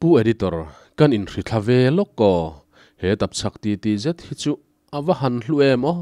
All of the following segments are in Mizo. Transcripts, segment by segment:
Pu Editor, kan inhrithla ve lawk aw. He tapchhak titi zet hi chu a va han hlu em aw.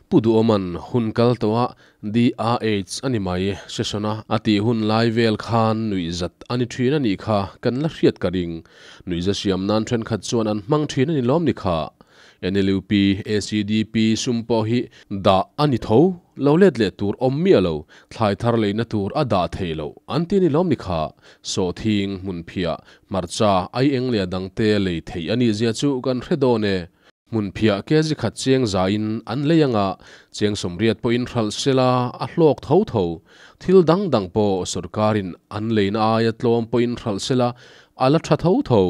Pu Duhawman hun kal tawh a DRH a ni mai session a a tih hun lai vel khan nuihzat a ni thin a nih kha kan la hriat ka ring. Nuihza siam nan thenkhat chuan an hmang thin a ni lawm ni kha. NLUP, ACDP sum pawh hi dah a ni tho, lo let leh tur awm miah lo, thlai thar leina tur a dah theih loh an ti a ni lawm ni kha. Sawhthing, hmunphiah, hmarcha, ai eng leh a dangte lei theih a nih zia chu kan hre dawn e. Hmunphiah kg khat cheng zaiin an lei anga cheng 80 pawhin hralh sela a hlawk tho tho. Thil dang dang pawh sorkarin an leina aia tlawm pawhin hralh sela a la tha tho tho.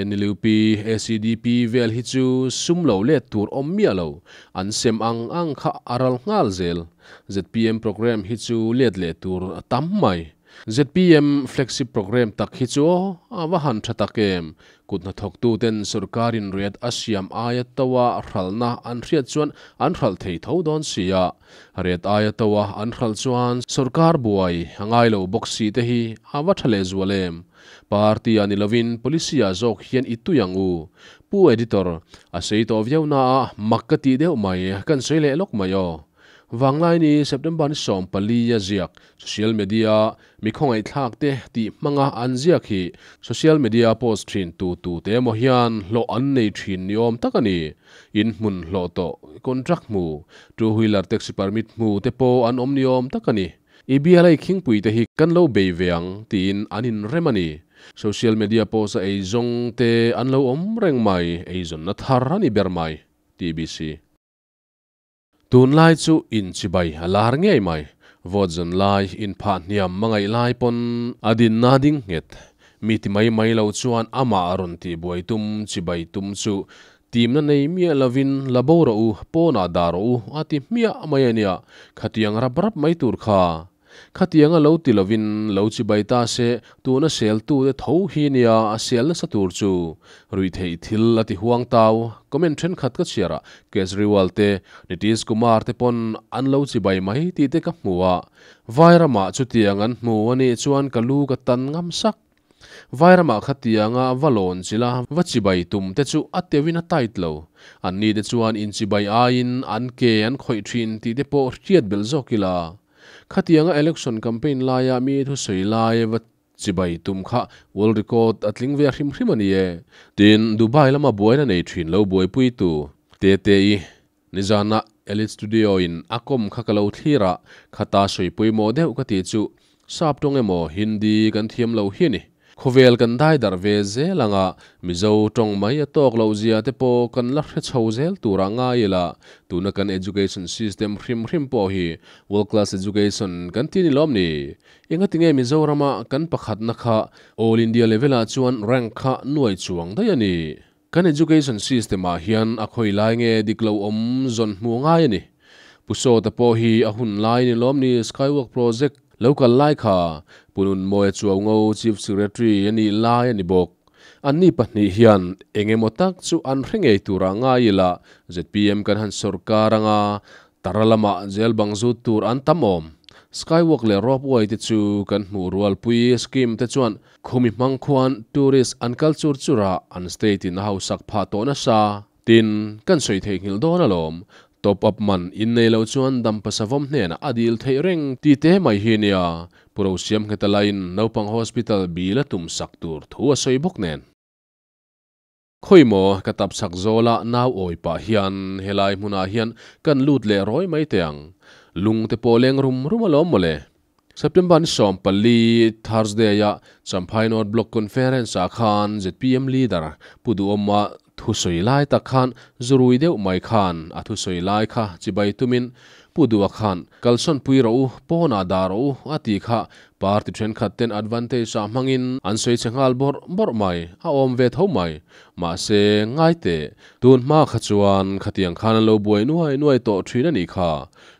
NLUP, ACDP vel hi chu sum lo let tur awm miah lo, an sem ang ang kha a ral nghal zel. Zpm programme hi chu let leh tur a tam mai. Zpm flagship programme tak hi chu aw, a va han tha tak em! Kut hnathawktuten sorkarin rate a siam aia toa hralhna an hriat chuan an hralh thei tho dawn si a. Rate aia toa an hralh chuan sorkar buai a ngai lo bawk si te hi a va tha lehzual em! Party ah ni lovin policy ah zawk hian i tui ang u. Pu Editor, a sei tawh viau na a, mak ka tih deuh mai, kan sawi leh lawk mai aw. Vanglaini September ni 14 a ziak social media mi khawngaihthlak te tih hmanga an ziak hi social media post thin tu tu te emaw hian hlawh an nei thin ni awm tak a ni. In hmun hlawh tawh, contract hmu, two wheeler taxi permit hmu te pawh an awm ni awm tak a ni. I bialai khingpui te hi kan lo bei ve ang tiin an inrem a ni. Social media post a eizawng te an lo awm reng mai, eizawnna thar a ni ber mai. TBC. Tunlai chu inchibai a lar ngei mai. Vote zan lai, inphah hniam hmangaih lai pawn a dinna ding nghet. Mi ti mai mai lo chuan amah a rawn tihbuai tum, chibai tum chu timna nei miah lovin la bo rawh u, pawnah dah rawh u a ti hmiah mai a nia. Khatiang rap rap mai tur kha. Khatianga lo ti lovin lo chibai ta se, tuna seltute tho hi nia a sel nasa tur chu. Ruihtheih thil a ti huang tau. Comment thenkhat ka chhiar a, Kejriwal te, Nitish Kumar te pawn an lo chibai mai tih te ka hmu a. Vairamah chutiang an hmu a nih chuan ka lu ka tan ngam sak. Vairamah khatianga va lawn chila va chibai tum te chu a teuhin a tight lo. Anni te chuan inchibai aiin an ke an khawih thin tih te pawh hriat belh zawk ila. Khatianga election campaign laia mi thusawi lai va chibai tum kha world record a tling ve hrim hrim a ni e. Tin, Dubai lama buaina nei thin lo buaipuitu Tete-i nizana Elite Studio in a kawm kha ka lo thlir a, khata sawi pawimawh deuh ka tih chu Sap tawng emaw Hindi kan thiam lo hi a ni. Khawvel kan dai darh ve zel ang a, Mizo tawng mai a tawk loh zia te pawh kan la hre chho zel tur ah ngai ila, tuna kan education system hrim hrim pawh hi world class education kan ti ni lawm ni? Engatinge Mizorama kan pakhatna kha all India level ah chuan rank kha nuai chuang daih a ni? Kan education system ah hian a khawi lai nge dik lo awm zawn hmu ngai a ni. Pu Sawta pawh hi a hun lai ni lawm ni Skywalk project lo kal lai kha Pu Nunmawia Chuaungo Chief Secretary a nih lai a ni bawk. Anni pahnih hian eng emaw tak chu an hre ngei turah ngai ila zpm kan han sawrkar anga Tara lamah jail bang zut tur an tam awm. Skywalk leh ropeway te chu kan hmuh rualpui scheme te chuan khumi hmang khuan tourist an kal chur chur a, an state in a hausak phah tawh nasa. Tin, kan sawi theihnghilh dawn alawm. Top up man in nei lo chuan dampa savawm hnenah a dil theih reng ti te mai hi nia. Pu Rosiam Ngheta laiin naupang hospital bill a tum sak tur thu a sawi bawk nen. Khawi maw ka tap chak zawla nau awi pah hian helai hmunah hian kan lut leh rawi mai teh ang. Lung te pawh leng rum rum alawm mawle. September ni 14 Thursday a Champhai North Block Conference ah khan zpm leader Pu Duhawma thusawi lai tak khan zurui deuh mai khan a thusawi lai kha chibai tumin Pu Duha khan kalsawn pui rawh u, pawnah dah rawh u a ti kha Party thenkhat ten advantage ah hmangin an sawi che nghal bawrh bawrh mai, a awm ve tho mai. Mahse, ngai teh, tun hma kha chuan khatiang khan an lo buai nuai nuai tawh thin a nih kha.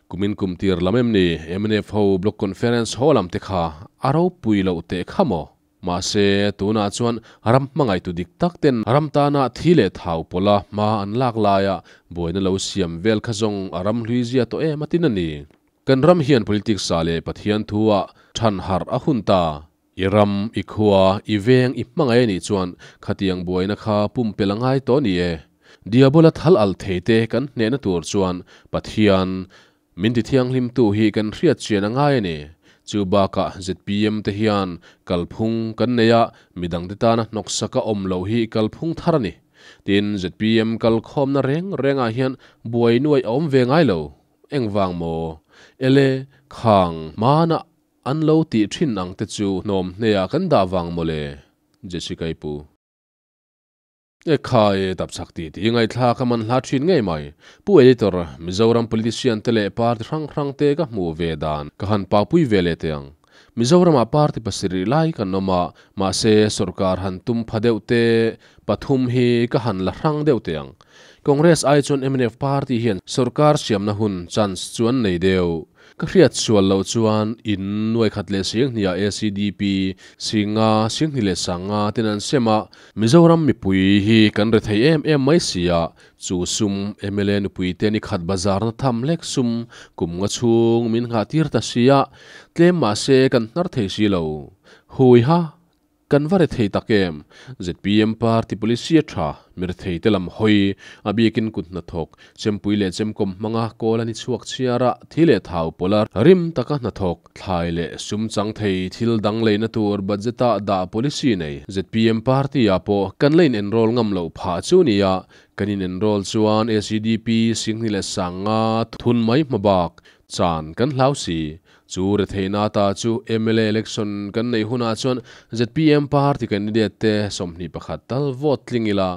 Kumin kum tir lam em ni, mnf ho Block Conference haw lam te kha a ropui loh teh kha maw? Mahse, tunah chuan ram hmangaihtu dik tak ten ram tana thi leh thau pawla hma an lak laia buaina lo siam vel kha zawng a ram hlui zia tawh em a tin a ni. Kan ram hian politics ah leh Pathian thu ah than harh a hun ta. I ram, i khua, i veng i hmangaih a nih chuan khatiang buaina kha pumpelh a ngai tawh a ni e. Diabola thal alh thei te kan hnehna tur chuan Pathian min ti thianghlimtu hi kan hriat chian a ngai a ni. Chu bakah zpm te hian kalphung kan nei a, midangte tana hnawksaka awm loh hi kalphung thar a ni. Tin, zpm kalkhawmna reng rengah hian buai nuaih a awm ve ngai lo. Engvang maw? Ele, khang hmanah an lo tih thin ang te chu hnawm hneah kan dah vang maw le? Jessica i pu. E khai, tap chak ti tih ngaihthlak a man hla thin ngei mai. Pu Editor, Mizoram politician te leh party hrang hrang te ka hmuh ve dan ka han paupui ve leh teh ang. Mizoramah party pasarih lai kan awm a, mahse sorkar han tum pha deuh te pathum hi ka han la hrang deuh teh ang. Congress ai chuan mnf party hian sorkar siamna hun, chance, chu an nei deuh. Ka hriat sual loh chuan in nuai khat leh singhnih ah ACDP, Singa, Singhnih leh Sanga ten an sem a, Mizoram mipui hi kan re thei em em mai si a, chu sum mla nupui te ni khat bazarna tham hlek sum kum nga chhung min nghah tir ta si a, tlem mahse kan hnar thei si lo. Hui ha! Kan va rethei tak em? Zpm party policy a tha, mi rethei te lam hawi, a biakin kut hnathawk, chempui leh chemkawm hmanga kawl a ni chhuak chhiar a, thi leh thau pawlh a rim taka hnathawk, thlai leh sum chang thei thil dang leina tur budget ah dah policy nei. Zpm party ah pawh kan la in enroll ngam loh phah chu nia, kan in enroll chuan ACDP Singhni leh Sanga thun mai hma bak chan kan hlau si. Chu retheihna ata chu mla election kan neih hunah chuan zpm party candidate te 21 tal vote tling ila,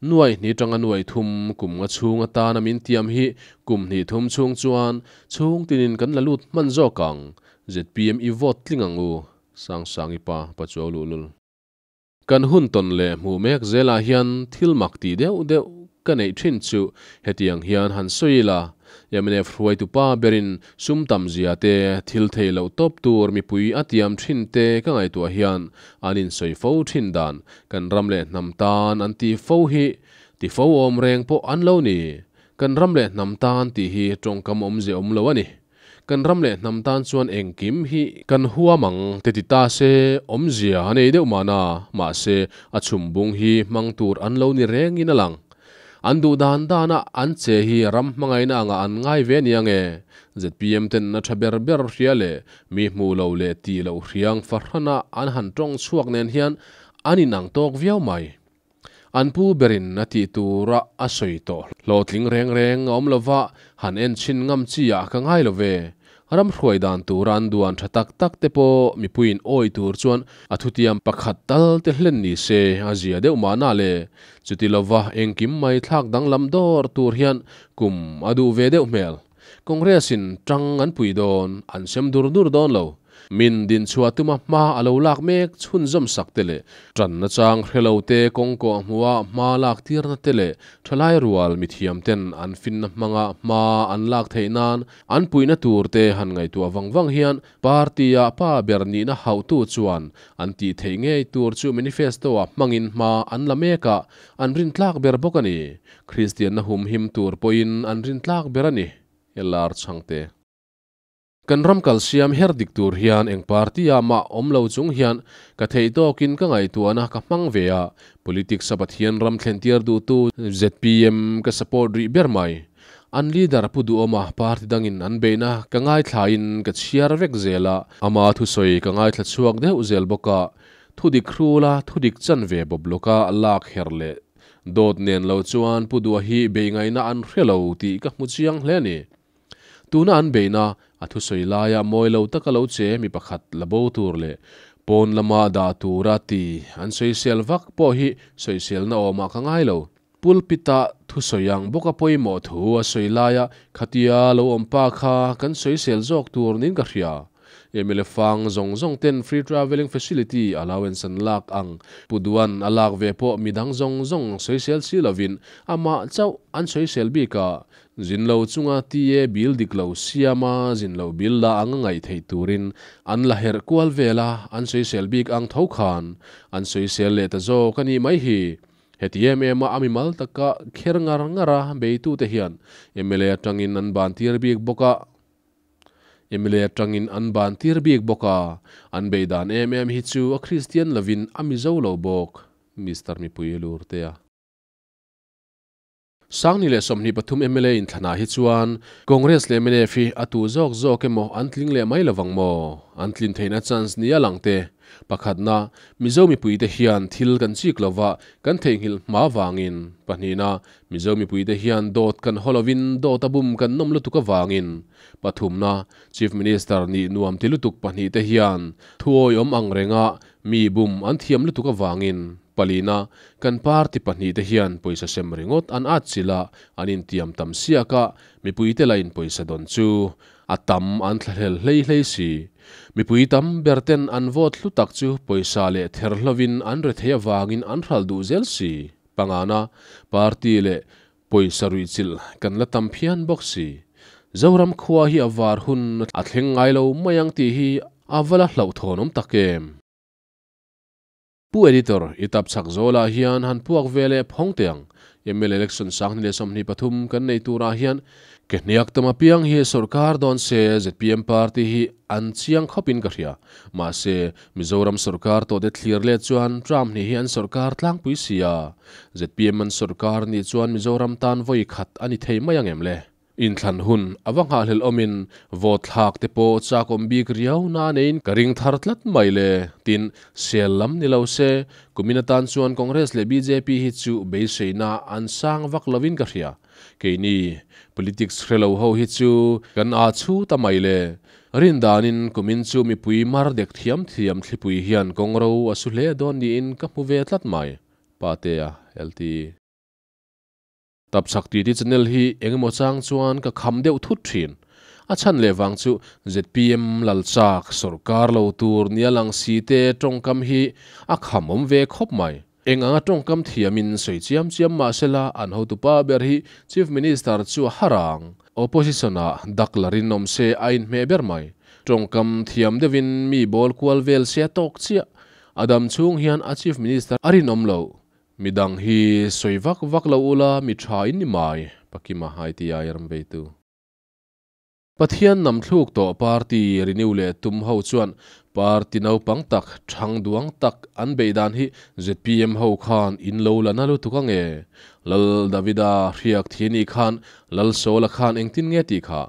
nuaih hnih tanga nuaih thum kum nga chhung atana min tiam hi kum hnih thum chhung chuan chhung tinin kan la lut hman zawk ang. Zpm i vote tling ang u, Sangsangi pa Pachuau luhlul. Kan hun tawn leh hmuh mek zelah hian thil mak tih deuh deuh ka neih thin chu hetiang hian han sawi ila, mnf hruaitu pa berin sum tam zia te, thil theih loh tawp tur mipui a tiam thin te ka ngaihtuah hian an insawi fo thin dan kan ram leh hnam tan an ti fo hi ti fo awm reng pawh an lo ni. Kan ram leh hnam tan tih hi tawngkam awmze awm lo a ni. Kan ram leh hnam tan chuan engkim hi kan huam ang te ti ta se awmzia a nei deuh mahna, mahse a chhum bung hi hmang tur an lo ni rengin a lang. An duh dan dana an che hi ram hmangaihna angah an ngai ve ania nge? Zpm ten a tha ber ber hria leh mi hmuh lo leh tih loh hriang fahrana an han tawng chhuak nen hian an inang tawk viau mai. An pu berin a tih tura a sawi tawh hlawhtling reng reng a awm lova, han en chhin ngam chi ah ka ngai lo ve. Ram hruai dan tura an duan tha tak tak te pawh mipuiin awi tur chuan a thutiam pakhat tal te hlen ni se a zia deuh mahna le. Chuti lova engkim mai thlak danglam dawr tur hian kum a duh ve deuh hmel. Congress in tang an pui dawn, an sem dur dur dawn lo. Min dinchhuah tuma hma a lo lak mek chhunzawm sak te leh tanna chang hre lo te kawngkawh hmuha hma lak tirna te leh thalai rual mithiam ten an finna hmanga hma an lak theih nan an puihna tur te han ngaihtuah vang vang hian party ah pa ber nihna hauhtu chuan an tih theih ngei tur chu manifesto ah hmangin hma an la mek a, an rintlak ber bawk a ni. Kristianna humhim tur pawhin an rintlak ber a ni. LR Chhangte. Kan ram kalsiam her dik tur hian eng party ah mah awm lo chung hian ka theih tawkin ka ngaihtuahna ka hmang ve a, politics a Pathian ram thlen tir duhtu zpm ka support rih ber mai. An leader Pu Duhawma party dangin an beihna ka ngaithlain ka chhiar vek zel a, ama thusawi ka ngaithla chhuak deuh zel bawk a, thudik hrula thudik chanve bawp lawka lak her leh dawt nen lo chuan Pu Duha hi beih ngaihna an hre lo tih ka hmu chiang hle a ni. Tuna an beihna a thusawi laia mawi lo taka lo che mi pakhat la bo tur leh pawn lama dah tura ti an sawisel vak pawh hi sawiselna awmah ka ngai lo. Pulpit-a thusawi ang bawka pawimawh thu a sawi laia khatia lo awm pa kha kan sawisel zawk tur niin ka hria. Mla fang zawng zawng ten free travelling facility allowance an lak ang. Pu Duan a lak ve pawh midang zawng zawng sawisel si lovin amah chauh an sawisel bik a. Zin lo chunga TA bill dik lo siama zin lo bill la anga ngaih theih turin an la herh kual vel a, an sawisel bik ang tho khan an sawisel leh ta zawk a nih mai hi. Heti em em a a mimal taka kher ngar ngar a beitute hian mla atangin an ban tir bik bawk a. Mla atangin an ban tir bik bawk a, an beidan em em hi chu a Kristian lovin a Mizo lo bawk. Mister Mipui Lurtea. 2023 mla inthlanah hi chuan Congress leh mnf hi a tu zawk zawk emaw an tling leh mai lovang maw? An tlin theihna chance nia lang te. Pakhatna, Mizo mipuite hian thil kan chik lova kan theihnghilh hma vangin. Pahnihna, Mizo mipuite hian dawt kan haw lovin dawt a bum kan nawm lutuk avangin. Pathumna, Chief Minister nih nuam ti lutuk pahnihte hian thuawi awm ang renga mi bum an thiam lutuk avangin. Palina, kan party pahnihte hian pawisa sem ringawt an atchilh a, an intiam tam siak a, mipuite lain pawisa dawn chu a tam an thlahlel hlei hlei si. Mipui tam ber ten an vote hlu tak chu pawisa leh ther hlovin an rethei avangin an hral duh zel si. Pangana, party leh pawisa ruihchilh kan la tam phian bawk si. Zoram khua hi a var hun a thleng ngai lo mai ang tih hi a va la hlauhthawnawm tak em? Pu Editor, i tap chak zawlah hian han puak ve leh phawng teh ang. Mla election 2023 kan nei turah hian ke hniak tam apiang hi sorkar dawn se zpm party hi an chiang khawpin ka hria. Mahse, Mizoram sorkar tawhte thlir let chuan Trump hnih hi an sorkar tlangpui si a. Zpm an sorkar nih chuan Mizoram tan vawi khat a ni thei mai ang em le? Inthlan hun a va nghahhlelh awmin vote thlak te pawh chak awm bik riau na neiin ka ring thar tlat mai le. Tin, sel lam ni lo se, kumin atan chuan Congress leh bjp hi chu beiseina an sang vak lovin ka hria. Keini politics hre lo ho hi chu kan aa chhu ta mai le. Rin danin kumin chu mipui mar dek thiam thiam thlipui hian kawngro a su hle dawn niin ka hmu ve tlat mai. Patea, LT. Tapchhak titi channel hi engemaw chang chuan ka kham deuh thut thin. A chhan leh vang chu zpm lalchak sawrkar lo tur nia lang si te tawngkam hi a kham awm ve khawp mai. Eng anga tawngkam thiamin sawi chiam chiam mah sela an hotupa ber hi Chief Minister chu a har ang. Opposition ah dak la rinawm se a inhmeh ber mai. Tawngkam thiam deuhin mi bawl kual vel se a tawk chiah. A dam chhung hian a Chief Minister a rinawm loh. Midang hi sawi vak vak lo ula mi tha in ni mai, Pakima hai ti ai ram veitu. Pathian nam thluk tawh party renew leh tum ho chuan party naupang tak, thang duang tak an beih dan hi zpm ho khan in lo la na lutuk ange. Lal Davida hriak thi ni khan Lal Sawla khan engtin nge tih kha?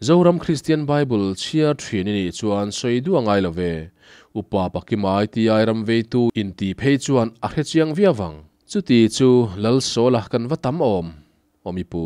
Zoram Kristian Bible chhiar thin i nih chuan sawi duh a ngai lo ve. Upa Pakima ITI ram veitu inti phei chuan a hre chiang viau vang. Chuti chu Lal Sawla kan va tam awm, awm i pu.